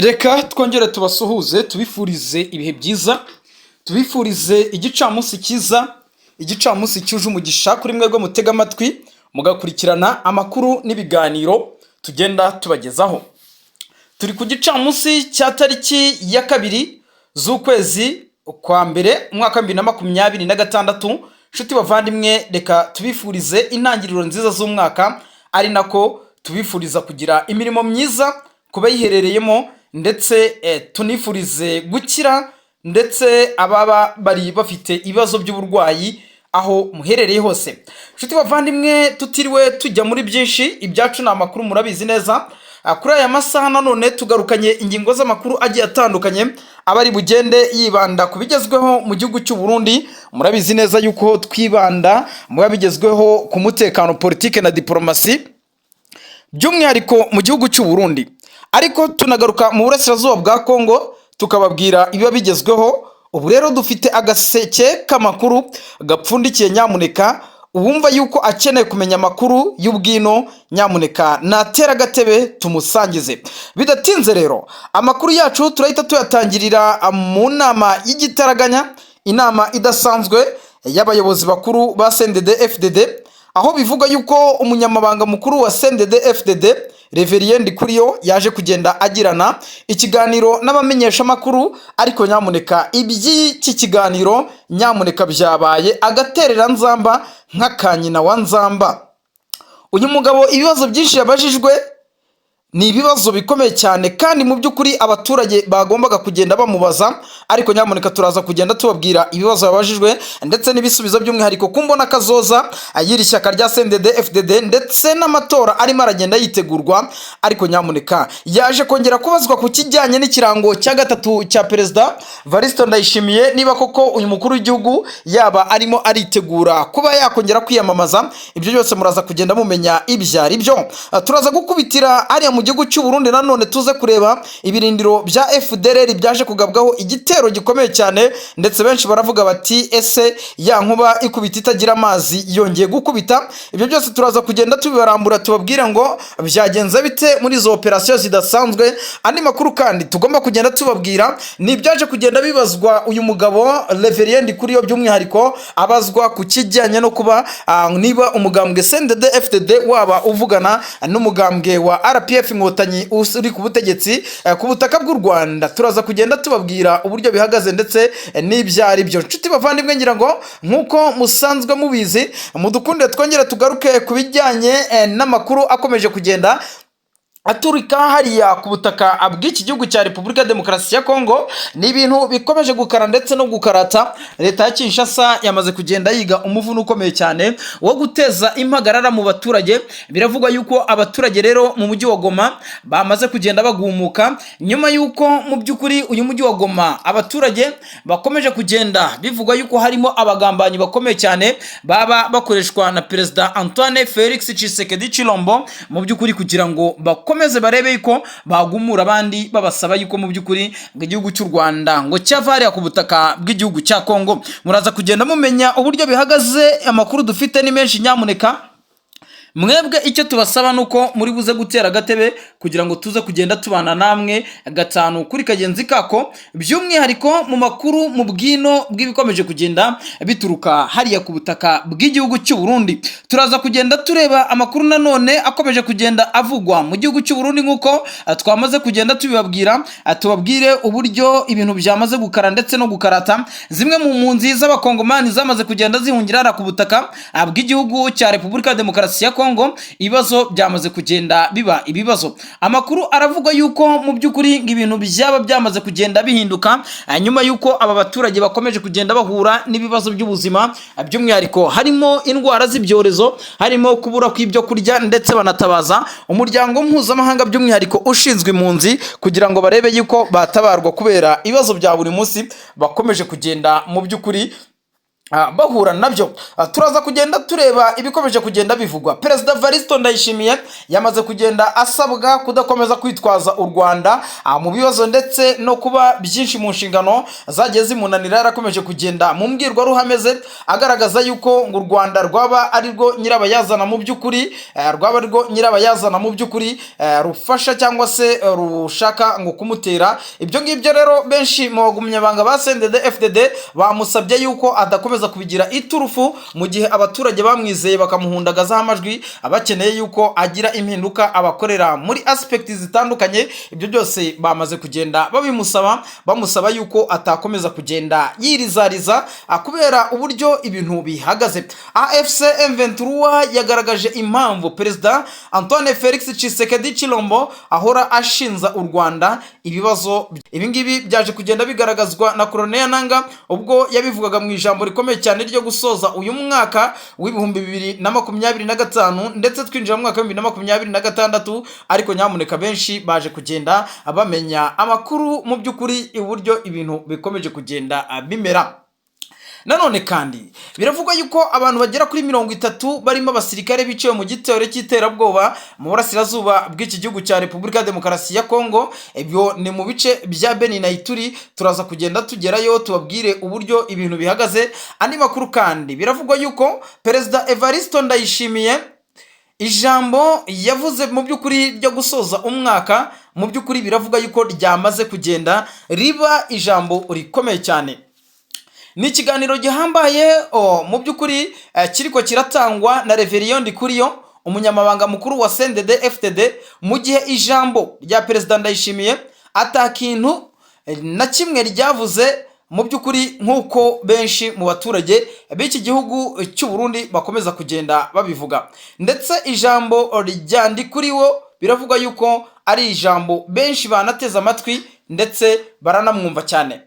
Reka twongere tubasuhuze, tubifurize ibihe byiza, tubifurize igicamunsi cyiza, igicamunsi cyuje umugisha kuri mwebwe mutega amatwi mugakurikirana amakuru n'ibiganiro tugenda tubagezaho. Turi ku gicamunsi cya tariki ya 2 z'ukwezi kwa mbere, umwaka wa 2026. Nshuti bavandimwe, reka tubifurize intangiriro nziza z'umwaka, ari nako tubifuriza kugira imirimo myiza ku bayiherereyemo, ndetse tunifurize gukira, ndetse ababa bari bafite ibibazo by'uburwayi aho muherereye hose. Nshuti bavandimwe, tutiriwe tujya muri byinshi, ibyacu ni amakuru, murabizi neza. Kuri aya masaha nanone tugarukanye ingingo z'amakuru agiye atandukanye aba ari bugende yibanda ku bigezweho mu gihugu cy'u Burundi. Murabizi neza yuko twibanda mu biba bigezweho ku mutekano, politike na diporomasi, by'umwihariko mu gihugu cy'u Burundi, ariko tunagaruka mu burasirazuba bwa Kongo tukababwira ibiba bigezweho. Ubu rero dufite agaseke k'amakuru gapfundikiye. Nyamuneka uwumva yuko akeneye kumenya amakuru y'ubwino, nyamuneka natera agatebe tumusangize. Bidatinze rero, amakuru yacu turahita tuyatangirira mu nama y'igitaraganya, inama idasanzwe y'abayobozi bakuru ba CNDD FDD, aho bivuga yuko umunyamabanga mukuru wa CNDD FDD, Révérien Ndikuriyo, yaje kugenda agirana ikiganiro n'abamenyeshamakuru. Ariko nyamuneka iby'iki kiganiro nyamuneka byabaye agatereranzamba nk'akanyina wa Nzamba. Uyu mugabo ibibazo byinshi yabajijwe ni ibibazo bikomeye cyane, kandi mu by'ukuri abaturage bagombaga kugenda bamubaza. Ariko nyamuneka turaza kugenda tubabwira ibibazo babajijwe ndetse n'ibisubizo, by'umwihariko ku mbona kazoza y'iri shyaka rya CNDD FDD ndetse n'amatora arimo aragenda yitegurwa. Ariko nyamuneka yaje kongera kubazwa ku kijyanye n'ikirango cya gatatu cya Perezida Varisito Ndayishimiye, niba koko uyu mukuru w'igihugu yaba arimo aritegura kuba yakongera kwiyamamaza. Ibyo byose muraza kugenda mumenya ibyo ari byo. Turaza gukubitira hariya mu gihugu cy'u Burundi nanone, tuze kureba ibirindiro bya FDLR byaje kugabwaho igitero gikomeye cyane, ndetse benshi baravuga bati: "Ese ya nkuba ikubita itagira amazi yongeye gukubita?" Ibyo byose turaza kugenda tubibarambura, tubabwira ngo byagenze bite muri izo operasiyo zidasanzwe. Andi makuru kandi tugomba kugenda tubabwira ni ibyaje kugenda bibazwa uyu mugabo Révérien Ndikuriyo, by'umwihariko abazwa ku kijyanye no kuba niba umugambwe CNDD FDD waba uvugana n'umugambwe wa RPF Inkotanyi uri ku butegetsi ku butaka bw'u Rwanda. Turaza kugenda tubabwira uburyo bihagaze ndetse n'ibyo ari byo. Nshuti bavandimwe, ngira ngo nk'uko musanzwe mubizi, mudukunde twongere tugaruke ku bijyanye n'amakuru akomeje kugenda aturika hariya ku butaka bw'iki gihugu cya Repubulika ya Demokarasi ya Kongo. Ni ibintu bikomeje gukara ndetse no gukarata. Leta ya Kinshasa yamaze kugenda yiga umuvuno ukomeye cyane wo guteza impagarara mu baturage. Biravugwa yuko abaturage rero mu mujyi wa Goma bamaze kugenda bagumuka, nyuma yuko mu by'ukuri uyu mujyi wa Goma abaturage bakomeje kugenda bivugwa yuko harimo abagambanyi bakomeye cyane baba bakoreshwa na Perezida Antoine Felix Tshisekedi Chilombo, mu by'ukuri kugira ngo bakomeze barebe yuko bagumura abandi, babasaba yuko mu by'ukuri ngo igihugu cy'u Rwanda ngo cyava hariya ku butaka bw'igihugu cya Kongo. Muraza kugenda mumenya uburyo bihagaze. Amakuru dufite ni menshi. Nyamuneka mwebwe icyo tubasaba ni uko muri buze gutera agatebe kugira ngo tuze kugenda tubana namwe gatanu kuri kagenzi kako, by'umwihariko mu makuru mu bwino bw'ibikomeje kugenda bituruka hariya ku butaka bw'igihugu cy'u Burundi. Turaza kugenda tureba amakuru nanone akomeje kugenda avugwa mu gihugu cy'u Burundi, nk'uko twamaze kugenda tubibabwira, tubabwire uburyo ibintu byamaze gukara ndetse no gukarata. Zimwe mu mpunzi z'Abakongomani zamaze kugenda zihungira hariya ku butaka bw'igihugu cya Repubulika ya Demokarasi ya Kongo, ibibazo byamaze kugenda biba ibibazo. Amakuru aravuga yuko mu by'ukuri ngo ibintu byaba byamaze kugenda bihinduka, nyuma yuko aba baturage bakomeje kugenda bahura n'ibibazo by'ubuzima, by'umwihariko harimo indwara z'ibyorezo, harimo kubura kw'ibyo kurya, ndetse banatabaza umuryango mpuzamahanga, by'umwihariko ushinzwe impunzi, kugira ngo barebe yuko batabarwa kubera ibibazo bya buri munsi bakomeje kugenda mu by'ukuri bahura nabyo. Turaza kugenda tureba ibikomeje kugenda bivugwa. Perezida Varisto Ndayishimiye yamaze kugenda asabwa kudakomeza kwitwaza u Rwanda mu bibazo, ndetse no kuba byinshi mu nshingano zagiye zimunanira. Yarakomeje kugenda mu mbwirwaruhame ze agaragaza yuko ngo u Rwanda rwaba ari rwo nyirabayazana mu by'ukuri, rwaba ari rwo nyirabayazana mu by'ukuri, rufasha cyangwa se rushaka ngo kumutera ibyo ngibyo. Rero benshi mu bagumyabanga ba CNDD FDD bamusabye yuko adakomeza kubigira iturufu mu gihe abaturage bamwizeye bakamuhundagazaho amajwi, bakeneye yuko agira impinduka abakorera muri aspect zitandukanye. Ibyo byose bamaze kugenda babimusaba, bamusaba yuko atakomeza kugenda yirizariza kubera uburyo ibintu bihagaze. AFC M23 yagaragaje impamvu Perezida Antoine Felix Tshisekedi Chilombo ahora ashinza u Rwanda ibibazo. Ibi ngibi byaje kugenda bigaragazwa na Colonel Nanga ubwo yabivugaga mu ijambo rikomeye cyane ryo gusoza uyu mwaka wa 2025, ndetse twinjira mu mwaka wa 2026. Ariko nyamuneka, benshi baje kugenda bamenya amakuru mu by'ukuri uburyo ibintu bikomeje kugenda bimera. Nanone kandi biravugwa yuko abantu bagera kuri 30 barimo abasirikare biciwe mu gitero cy'iterabwoba mu burasirazuba bw'iki gihugu cya Repubulika ya Demokarasi ya Kongo. Ibyo ni mu bice bya Beni na Ituri. Turaza kugenda tugerayo tubabwire uburyo ibintu bihagaze. Andi makuru kandi, biravugwa yuko Perezida Evaristo Ndayishimiye ijambo yavuze mu by'ukuri ryo gusoza umwaka, mu by'ukuri biravuga yuko ryamaze kugenda riba ijambo rikomeye cyane. Ni ikiganiro gihambaye mu by'ukuri kiriko kiratangwa na Reverien Ndikuriyo, umunyamabanga mukuru wa CNDD FDD, mu gihe ijambo rya Perezida Ndayishimiye atakintu na kimwe ryavuze mu by'ukuri, nk'uko benshi mu baturage b'iki gihugu cy'u Burundi bakomeza kugenda babivuga. Ndetse ijambo rya Ndikuriwo biravugwa yuko ari ijambo benshi banateze amatwi, ndetse baranamwumva cyane,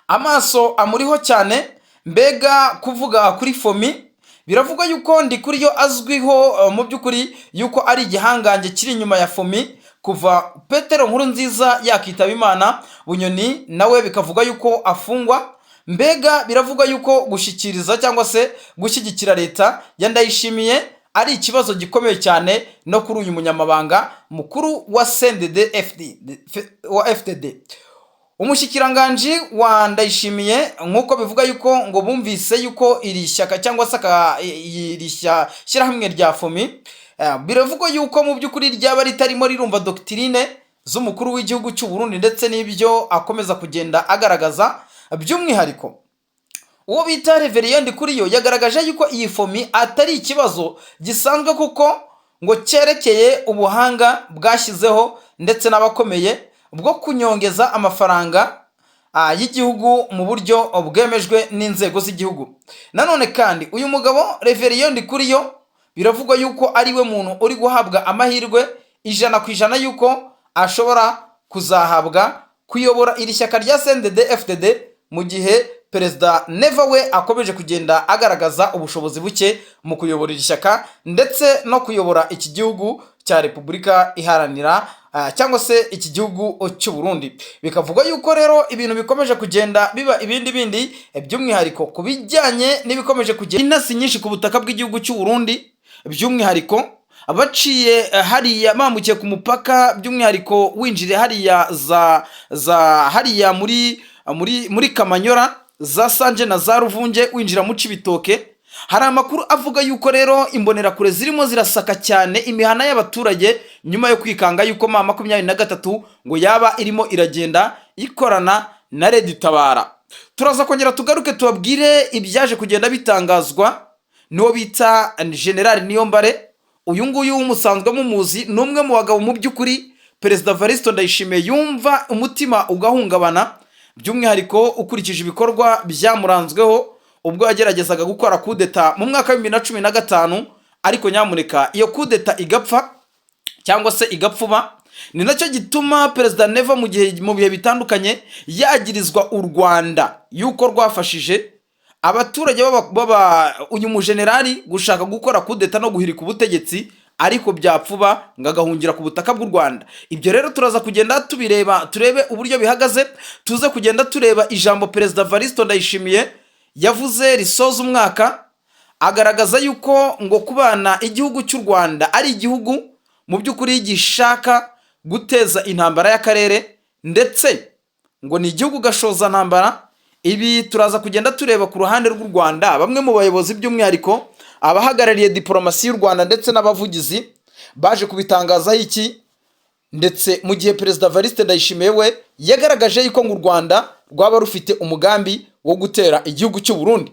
amaso amuriho cyane. Mbega kuvuga kuri FOMI, biravugwa yuko Ndikuriyo azwiho mu by'ukuri yuko ari igihangange kiri inyuma ya FOMI kuva Petero Nkurunziza yakitaba Imana, Bunyoni nawe bikavuga yuko afungwa. Mbega biravugwa yuko gushyikiriza cyangwa se gushyigikira leta ya Ndayishimiye ari ikibazo gikomeye cyane no kuri uyu munyamabanga mukuru wa CNDD wa FDD, umushikiranganji wa Ndayishimiye, nk'uko bivuga yuko ngo bumvise yuko iri shyaka cyangwa se iri shyirahamwe rya FOMI, biravugwa yuko mu by'ukuri ryaba ritarimo rirumva doctrine z'umukuru w'igihugu cy'u Burundi ndetse n'ibyo akomeza kugenda agaragaza. By'umwihariko uwo bita Reverien Ndikuriyo yagaragaje yuko iyi FOMI atari ikibazo gisanzwe, kuko ngo cyerekeye ubuhanga bwashyizeho ndetse n'abakomeye bwo kunyongeza amafaranga y'igihugu mu buryo bwemejwe n'inzego z'igihugu. Nanone kandi uyu mugabo Reverien Ndikuriyo biravugwa yuko ari we muntu uri guhabwa amahirwe 100% yuko ashobora kuzahabwa kuyobora iri shyaka rya CNDD FDD, mu gihe Perezida Neva we akomeje kugenda agaragaza ubushobozi buke mu kuyobora iri shyaka ndetse no kuyobora iki gihugu cya Repubulika Iharanira cyangwa se iki gihugu cy'u Burundi. Bikavugwa yuko rero ibintu bikomeje kugenda biba ibindi bindi, by'umwihariko ku bijyanye n'ibikomeje kugenda intasi nyinshi ku butaka bw'igihugu cy'u Burundi, by'umwihariko baciye hariya bambukiye ku mupaka, by'umwihariko winjiriye hariya za hariya muri Kamanyora, za Sanje na za Ruvunge, winjira mu Cibitoke. Hari amakuru avuga yuko rero imbonerakure zirimo zirasaka cyane imihana y'abaturage nyuma yo kwikanga yuko M23 ngo yaba irimo iragenda ikorana na RED Tabara. Turaza kongera tugaruke tubabwire ibyaje kugenda bitangazwa n'uwo bita General Niyombare. Uyu nguyu musanzwe mumuzi, ni umwe mu bagabo mu by'ukuri Perezida Varisito Ndayishimiye yumva umutima ugahungabana, by'umwihariko ukurikije ibikorwa byamuranzweho ubwo yageragezaga gukora kudeta mu mwaka wa 2015, ariko nyamuneka iyo kudeta igapfa cyangwa se igapfuba. Ni nacyo gituma Perezida Neva mu bihe bitandukanye yagirizwa u Rwanda yuko rwafashije abaturage baba uyu mujenerali gushaka gukora kudeta no guhirika ubutegetsi, ariko byapfuba ngo agahungira ku butaka bw'u Rwanda. Ibyo rero turaza kugenda tubireba, turebe uburyo bihagaze, tuze kugenda tureba ijambo Perezida Varisito Ndayishimiye Yavuze risoza umwaka, agaragaza yuko ngo kubana igihugu cy'u Rwanda ari igihugu mu by'ukuri gishaka guteza intambara y'akarere, ndetse ngo ni igihugu gashoza ntambara. Ibi turaza kugenda tureba ku ruhande rw'u Rwanda, bamwe mu bayobozi, by'umwihariko abahagarariye diporomasi y'u Rwanda ndetse n'abavugizi, baje kubitangazaho iki, ndetse mu gihe Perezida Evariste Ndayishimiye we yagaragaje yuko ngo u Rwanda rwaba rufite umugambi wo gutera igihugu cy'u Burundi.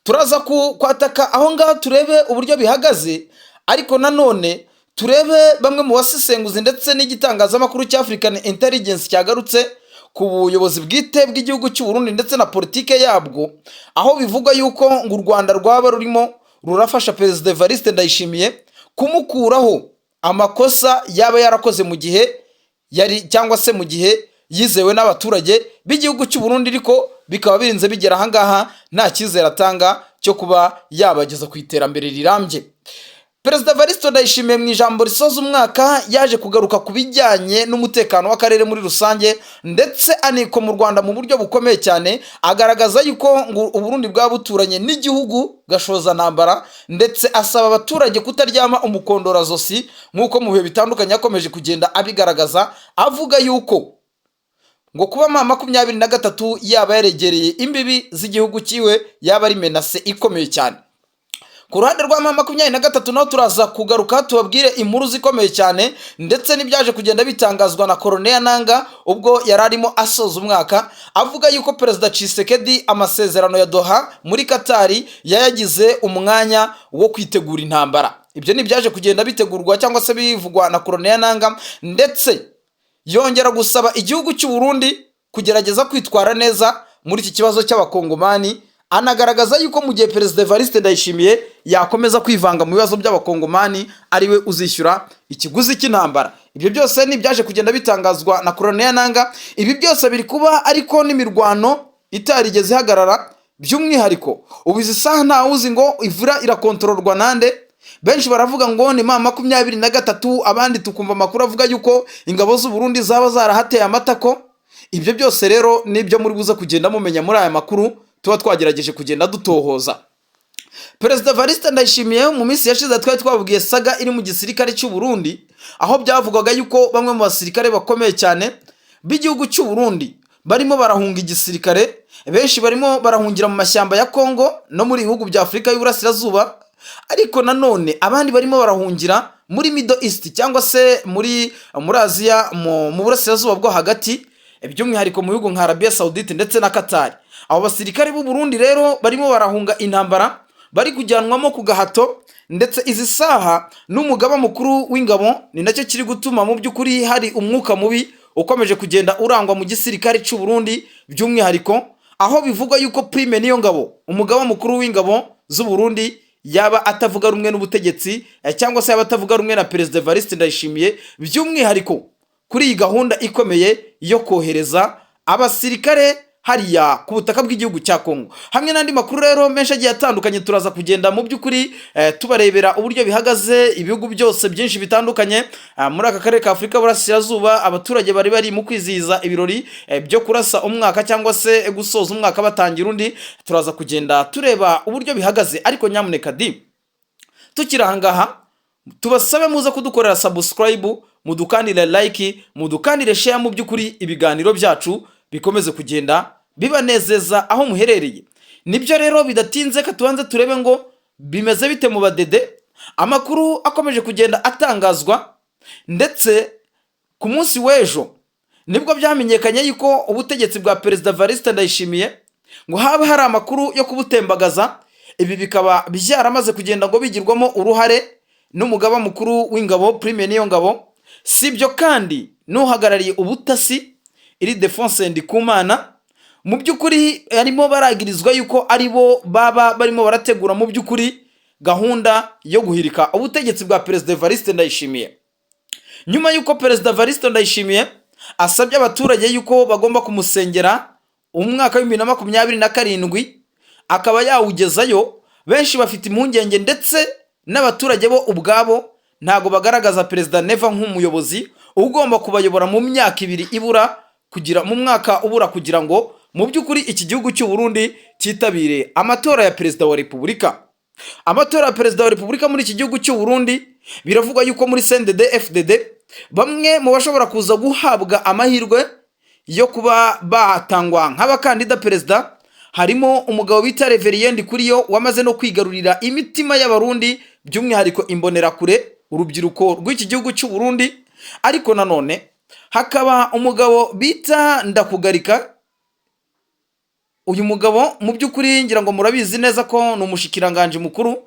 Turaza kwataka aho ngaho, turebe uburyo bihagaze, ariko nanone turebe bamwe mu basesenguzi ndetse n'igitangazamakuru cya African Intelligence cyagarutse ku buyobozi bwite bw'igihugu cy'u Burundi ndetse na politike yabwo, aho bivugwa yuko ngo u Rwanda rwaba rurimo rurafasha Perezida Evariste Ndayishimiye kumukuraho amakosa yaba yarakoze mu gihe yari, cyangwa se mu gihe yizewe n'abaturage b'igihugu cy'u Burundi, ariko bikaba birinze bigera ahangaha nta cyizere atanga cyo kuba yabageza ku iterambere rirambye. Perezida Evariste Ndayishimiye mu ijambo risoza umwaka yaje kugaruka ku bijyanye n'umutekano w'akarere muri rusange, ndetse aniko mu Rwanda mu buryo bukomeye cyane, agaragaza yuko ngo Uburundi bwaba buturanye n'igihugu gashoza ntambara, ndetse asaba abaturage kutaryama umukondorazosi, nk'uko mu bihe bitandukanye yakomeje kugenda abigaragaza, avuga yuko ngo kuba M23 yaba yaregereye imbibi z'igihugu cyiwe yaba ari menace ikomeye cyane. Ku ruhande rwa M23 naho turaza kugaruka, tubabwire inkuru zikomeye cyane, ndetse n'ibyaje kugenda bitangazwa na Corneille Nanga ubwo yari arimo asoza umwaka, avuga yuko Perezida Tshisekedi amasezerano ya Doha muri Katari yayagize umwanya wo kwitegura intambara. Ibyo ni ibyaje kugenda bitegurwa cyangwa se bivugwa na Corneille Nanga, ndetse yongera gusaba igihugu cy'u Burundi kugerageza kwitwara neza muri iki kibazo cy'Abakongomani, anagaragaza yuko mu gihe Perezida Evariste Ndayishimiye yakomeza kwivanga mu bibazo by'Abakongomani, ariwe uzishyura ikiguzi cy'intambara. Ibyo byose ni ibyaje kugenda bitangazwa na Corneille Nanga. Ibi byose biri kuba ariko n'imirwano itarigeze ihagarara. By'umwihariko ubu izi saha ntawuzi ngo Uvira irakontororwa nande. Benshi baravuga ngo ni M23, abandi tukumva amakuru avuga yuko ingabo z'u Burundi zaba zarahateye amatako. Ibyo byose rero nibyo muri buze kugenda mumenya muri aya makuru tuba twagerageje kugenda dutohoza. Perezida Evariste Ndayishimiye, mu minsi yashize twari twababwiye saga iri mu gisirikare cy'u Burundi, aho byavugwaga yuko bamwe mu basirikare bakomeye cyane b'igihugu cy'u Burundi barimo barahunga igisirikare. Benshi barimo barahungira mu mashyamba ya Kongo no muri bihugu bya Afurika y'Uburasirazuba, ariko nanone abandi barimo barahungira muri Middle East, cyangwa se muri Aziya, mu burasirazuba bwo hagati, by'umwihariko mu bihugu nka Arabia Saudite ndetse na Qatar. Abo basirikare b'u Burundi rero barimo barahunga intambara bari kujyanwamo ku gahato, ndetse izi saha n'umugaba mukuru w'ingabo, ni nacyo kiri gutuma mu by'ukuri hari umwuka mubi ukomeje kugenda urangwa mu gisirikare cy'u Burundi, by'umwihariko aho bivugwa yuko Prime Niyongabo, umugaba mukuru w'ingabo z'u Burundi, yaba atavuga rumwe n'ubutegetsi, cyangwa se yaba atavuga rumwe na Perezida Evariste Ndayishimiye, by'umwihariko kuri iyi gahunda ikomeye yo kohereza abasirikare hariya ku butaka bw'igihugu cya Kongo. Hamwe n'andi makuru rero menshi agiye atandukanye, turaza kugenda mu by'ukuri tubarebera uburyo bihagaze. Ibihugu byose byinshi bitandukanye muri aka karere ka Afurika y'Uburasirazuba, abaturage bari bari mu kwizihiza ibirori byo kurasa umwaka, cyangwa se gusoza umwaka batangira undi. Turaza kugenda tureba uburyo bihagaze, ariko nyamuneka di tukiri ahangaha tubasabe muze kudukorera subscribe, mudukandire like, mudukandire share, mu by'ukuri ibiganiro byacu bikomeze kugenda bibanezeza aho muherereye. Nibyo rero, bidatinze ka tubanze turebe ngo bimeze bite mu badede. Amakuru akomeje kugenda atangazwa, ndetse ku munsi w'ejo nibwo byamenyekanye yuko ubutegetsi bwa Perezida Evariste Ndayishimiye ngo haba hari amakuru yo kubutembagaza. Ibi bikaba byaramaze kugenda ngo bigirwamo uruhare n'umugaba mukuru w'ingabo Prime Niyongabo. Si ibyo kandi, n'uhagarariye ubutasi Ildephonse Ndikumana, mu by'ukuri harimo baragirizwa yuko ari bo baba barimo barategura mu by'ukuri gahunda yo guhirika ubutegetsi bwa Perezida Evariste Ndayishimiye, nyuma y'uko Perezida Evariste Ndayishimiye asabye abaturage yuko bagomba kumusengera umwaka wa 2027 akaba yawugezayo. Benshi bafite impungenge, ndetse n'abaturage bo ubwabo ntabwo bagaragaza Perezida Neva nk'umuyobozi ugomba kubayobora mu myaka 2 ibura kugira, mu mwaka ubura kugira ngo mu by'ukuri iki gihugu cy'u Burundi cyitabire amatora ya perezida wa repubulika. Amatora ya perezida wa repubulika muri iki gihugu cy'u Burundi, biravugwa yuko muri CNDD FDD bamwe mu bashobora kuza guhabwa amahirwe yo kuba batangwa nk'abakandida perezida harimo umugabo bita Révérien Ndikuriyo, wamaze no kwigarurira imitima y'Abarundi, by'umwihariko Imbonerakure, urubyiruko rw'iki gihugu cy'u Burundi. Ariko nanone hakaba umugabo bita Ndakugarika. Uyu mugabo mu by'ukuri ngira ngo murabizi neza ko ni umushikiranganji mukuru,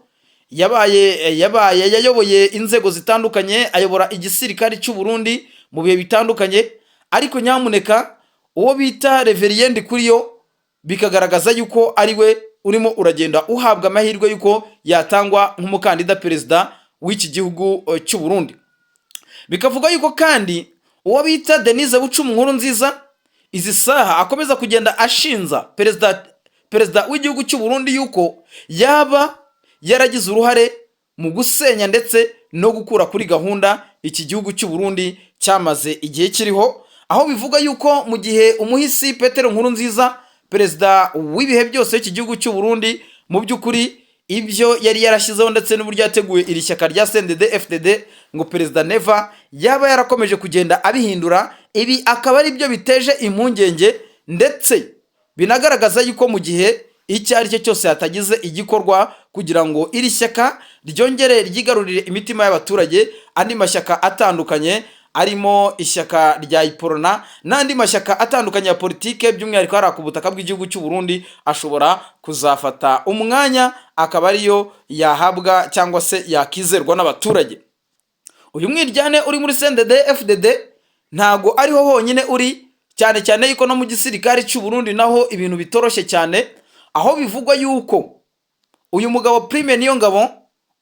yabaye yayoboye inzego zitandukanye, ayobora igisirikare cy'u Burundi mu bihe bitandukanye. Ariko nyamuneka uwo bita Révérien Ndikuriyo bikagaragaza yuko ari we urimo uragenda uhabwa amahirwe yuko yatangwa nk'umukandida perezida w'iki gihugu cy'u Burundi. Bikavuga yuko kandi uwo bita Denise Bucumi Nkuru Nziza izi saha akomeza kugenda ashinza perezida w'igihugu cy'u Burundi yuko yaba yaragize uruhare mu gusenya ndetse no gukura kuri gahunda iki gihugu cy'u Burundi cyamaze igihe kiriho, aho bivuga yuko mu gihe umuhisi Petero Nkuru Nziza, perezida w'ibihe byose w'iki gihugu cy'u Burundi, mu by'ukuri ibyo yari yarashyizeho ndetse n'uburyo yateguye iri shyaka rya CNDD FDD, ngo perezida Neva yaba yarakomeje kugenda abihindura. Ibi akaba ari byo biteje impungenge, ndetse binagaragaza yuko mu gihe icyo ari cyo cyose hatagize igikorwa kugira ngo iri shyaka ryongere ryigarurire imitima y'abaturage, andi mashyaka atandukanye arimo ishyaka rya Iprona n'andi mashyaka atandukanye ya politike, by'umwihariko hariya ku butaka bw'igihugu cy'u Burundi, ashobora kuzafata umwanya akaba ariyo yahabwa cyangwa se yakizerwa n'abaturage. Uyu mwiryane uri muri CNDD FDD ntago ariho honyine uri, cyane cyane yuko no mu gisirikare cy'u Burundi naho ibintu bitoroshye cyane, aho bivugwa yuko uyu mugabo Prime Niyongabo,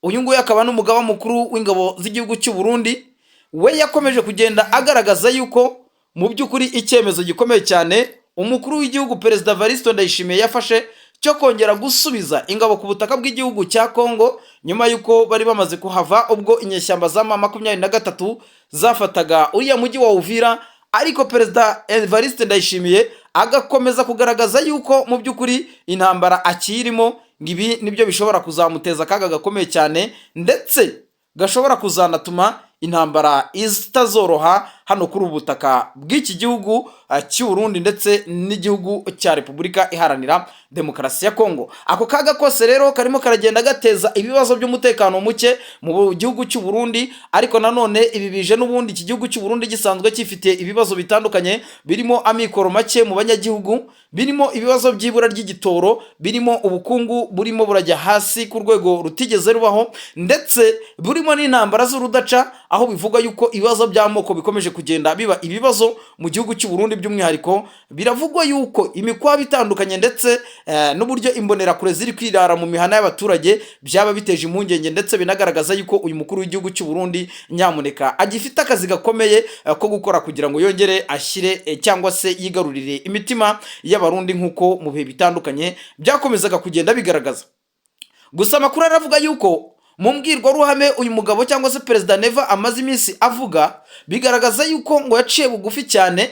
uyu nguyu akaba n'umugaba mukuru w'ingabo z'igihugu cy'u Burundi, we yakomeje kugenda agaragaza yuko mu by'ukuri icyemezo gikomeye cyane umukuru w'igihugu perezida Evariste Ndayishimiye yafashe cyo kongera gusubiza ingabo ku butaka bw'igihugu cya Kongo, nyuma y'uko bari bamaze kuhava ubwo inyeshyamba za M23 zafataga uriya mujyi wa Uvira, ariko perezida Evariste Ndayishimiye agakomeza kugaragaza yuko mu by'ukuri intambara akirimo, ngo ibi nibyo bishobora kuzamuteza akaga gakomeye cyane, ndetse gashobora kuzanatuma intambara itazoroha hano kuri ubu butaka bw'iki gihugu cy'u Burundi ndetse n'igihugu cya Repubulika Iharanira Demokarasi ya Kongo. Ako kaga kose rero karimo karagenda gateza ibibazo by'umutekano muke mu gihugu cy'u Burundi. Ariko nanone ibi bije n'ubundi iki gihugu cy'u Burundi gisanzwe gifite ibibazo bitandukanye, birimo amikoro make mu banyagihugu, birimo ibibazo by'ibura ry'igitoro, birimo ubukungu burimo burajya hasi ku rwego rutigeze rubaho, ndetse burimo n'intambara z'urudaca, aho bivugwa yuko ibibazo by'amoko bikomeje kugenda biba ibibazo mu gihugu cy'u Burundi. By'umwihariko biravugwa yuko imikwabo itandukanye ndetse n'uburyo Imbonerakure ziri kwirara mu mihana y'abaturage byaba biteje impungenge, ndetse binagaragaza yuko uyu mukuru w'igihugu cy'u Burundi nyamuneka agifite akazi gakomeye ko gukora kugira ngo yongere ashyire cyangwa se yigarurire imitima y'Abarundi nk'uko mu bihe bitandukanye byakomezaga kugenda bigaragaza. Gusa amakuru aravuga yuko mu mbwirwaruhame uyu mugabo cyangwa se perezida Neva amaze iminsi avuga, bigaragaza yuko ngo yaciye bugufi cyane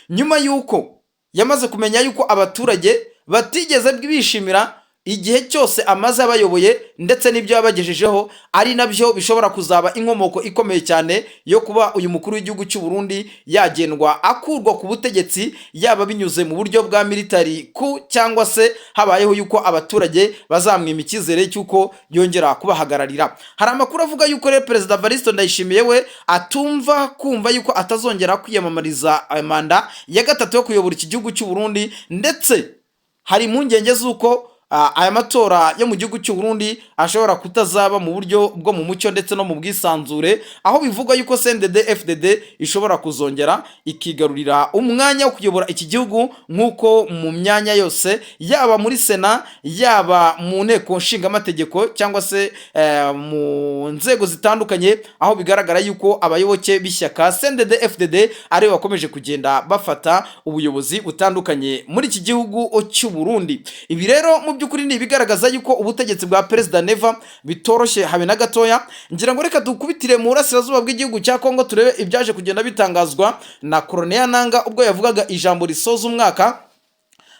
nyuma yuko yamaze kumenya yuko abaturage batigeze bishimira igihe cyose amaze abayoboye ndetse n'ibyo yabagejejeho, ari nabyo bishobora kuzaba inkomoko ikomeye cyane yo kuba uyu mukuru w'igihugu cy'u Burundi yagendwa akurwa ku butegetsi, yaba binyuze mu buryo bwa military coup cyangwa se habayeho yuko abaturage bazamwima icyizere cy'uko yongera kubahagararira. Hari amakuru avuga yuko rero perezida Evariste Ndayishimiye we atumva kumva yuko atazongera kwiyamamariza manda ya gatatu yo kuyobora iki gihugu cy'u Burundi, ndetse hari impungenge z'uko aya matora yo mu gihugu cy'u Burundi ashobora kutazaba mu buryo bwo mu mucyo ndetse no mu bwisanzure, aho bivugwa yuko CNDD FDD ishobora kuzongera ikigarurira umwanya wo kuyobora iki gihugu, nk'uko mu myanya yose, yaba muri Sena, yaba mu nteko nshingamategeko cyangwa se mu nzego zitandukanye, aho bigaragara yuko abayoboke b'ishyaka CNDD FDD aribo bakomeje kugenda bafata ubuyobozi butandukanye muri iki gihugu cy'u Burundi. Ibi rero mu by'ukuri ni ibigaragaza yuko ubutegetsi bwa perezida Neva bitoroshye habe na gatoya. Ngira ngo reka dukubitire mu burasirazuba bw'igihugu cya Kongo, turebe ibyaje kugenda bitangazwa na Corneille Nanga ubwo yavugaga ijambo risoza umwaka.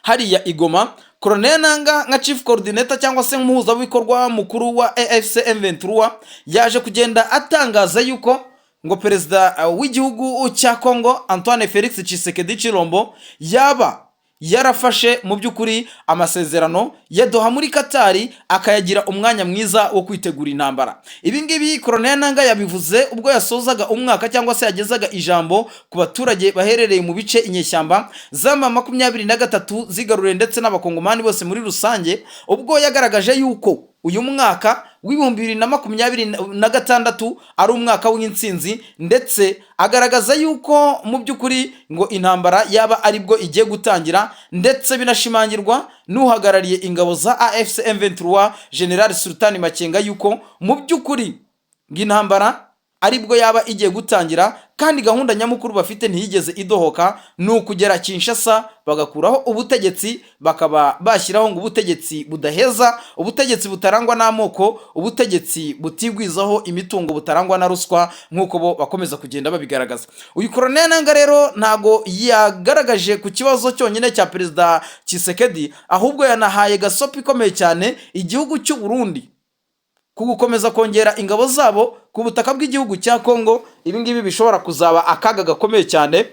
hariya i Goma. Corneille Nanga nka chief coordinator cyangwa se nk'umuhuzabikorwa mukuru wa AFC M23 yaje kugenda atangaza yuko ngo perezida w'igihugu cya Congo, Antoine Felix Tshisekedi Tshilombo, yaba yarafashe mu by'ukuri amasezerano ya Doha muri Katari akayagira umwanya mwiza wo kwitegura intambara. Ibi ngibi Corneille Nanga yabivuze ubwo yasozaga umwaka cyangwa se yagezaga ijambo ku baturage baherereye mu bice inyeshyamba z'ama 23 zigaruriye ndetse n'Abakongomani bose muri rusange, ubwo yagaragaje yuko uyu mwaka w'2026 ari umwaka w'intsinzi, ndetse agaragaza yuko mu by'ukuri ngo intambara yaba aribwo igiye gutangira, ndetse binashimangirwa n'uhagarariye ingabo za AFC M23, General Sultani Makenga, yuko mu by'ukuri ngo intambara aribwo yaba igiye gutangira, kandi gahunda nyamukuru bafite ntiyigeze idohoka, ni ukugera Kinshasa bagakuraho ubutegetsi, bakaba bashyiraho ngo ubutegetsi budaheza, ubutegetsi butarangwa n'amoko, ubutegetsi butigwizaho imitungo, butarangwa na ruswa, nk'uko bo bakomeza kugenda babigaragaza. Uyu Corneille Nanga rero ntago yagaragaje ku kibazo cyonyine cya perezida Tshisekedi, ahubwo yanahaye gasopo ikomeye cyane igihugu cy'u Burundi ku gukomeza kongera ingabo zabo ku butaka bw'igihugu cya Congo. Ibi ngibi bishobora kuzaba akaga gakomeye cyane.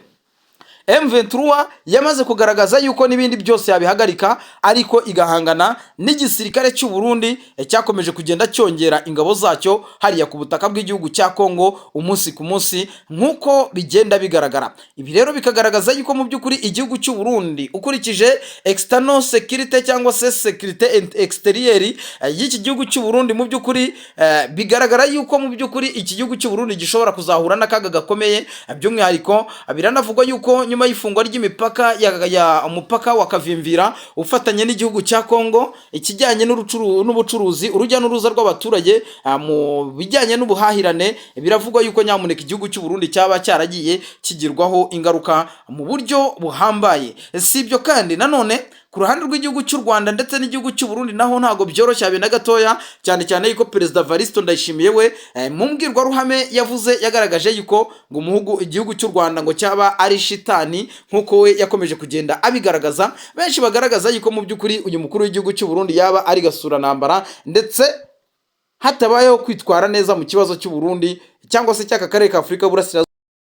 M23 yamaze kugaragaza yuko n'ibindi byose yabihagarika, ariko igahangana n'igisirikare cy'u Burundi cyakomeje kugenda cyongera ingabo zacyo hariya ku butaka bw'igihugu cya Congo umunsi ku munsi nk'uko bigenda bigaragara. Ibi rero bikagaragaza yuko mu by'ukuri igihugu cy'u Burundi, ukurikije external security cyangwa se sécurité extérieure y'iki gihugu cy'u Burundi, mu by'ukuri bigaragara yuko mu by'ukuri iki gihugu cy'u Burundi gishobora kuzahura n'akaga gakomeye. By'umwihariko biranavugwa yuko nyuma y'ifungwa ry'imipaka ya umupaka wa Kavimvira ufatanye n'igihugu cya Congo, ikijyanye n'ubucuruzi, urujya n'uruza rw'abaturage mu bijyanye n'ubuhahirane, biravugwa yuko nyamuneka igihugu cy'u Burundi cyaba cyaragiye kigirwaho ingaruka mu buryo buhambaye. Si ibyo kandi nanone, ku ruhande rw'igihugu cy'u Rwanda ndetse n'igihugu cy'u Burundi naho ntabwo byoroshye habe na gatoya, cyane cyane yuko perezida Evariste Ndayishimiye we mu mbwirwaruhame yavuze yagaragaje yuko ngo umuhugu igihugu cy'u Rwanda ngo cyaba ari shitani, nk'uko we yakomeje kugenda abigaragaza. Benshi bagaragaza yuko mu by'ukuri uyu mukuru w'igihugu cy'u Burundi yaba ari gasuranambara, ndetse hatabayeho kwitwara neza mu kibazo cy'u Burundi cyangwa se cy'aka karere ka Afurika y'Uburasirazuba.